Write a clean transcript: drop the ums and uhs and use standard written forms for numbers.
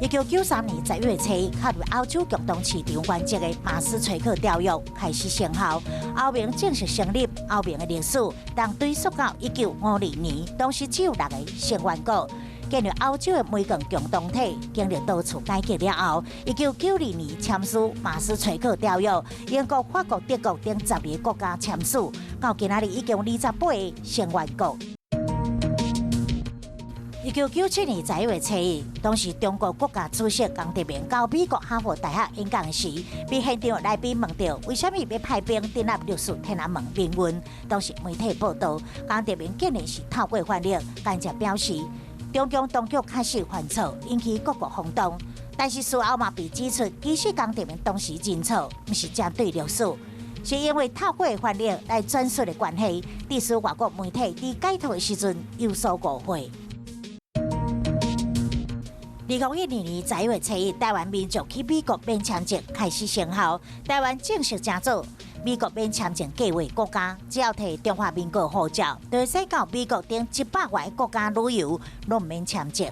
1993年11月初，考慮歐洲共同市場原則的馬斯垂克條約開始生效，歐盟正式成立。歐盟的歷史，當追溯到1952年，當時只有六個成員國。建立歐洲的煤礦共同體，經歷多次改革了後，1992年簽署馬斯垂克條約，英國、法國、德國等12個國家簽署，到今仔日已經有28個成員國。1997年11月初一，當時中國國家主席江澤民到美國哈佛大學演講時，被現場來賓問到為啥物欲派兵鎮壓六四天安門民運。當時媒體報道，江澤民竟然是透過翻譯間接表示，中共當局確實犯錯，引起各國轟動。但是事後嘛被指出，其實江澤民當時認錯，毋是針對六四，是因為透過翻譯來轉述的關係，致使外國媒體佇解讀的時陣有所誤會。2012年11月初一，台灣民眾去美國免簽證開始生效，台灣正式成做美國免簽證計劃國家，只要提中華民國護照，就會使到美國等100外個國家旅遊，攏毋免簽證。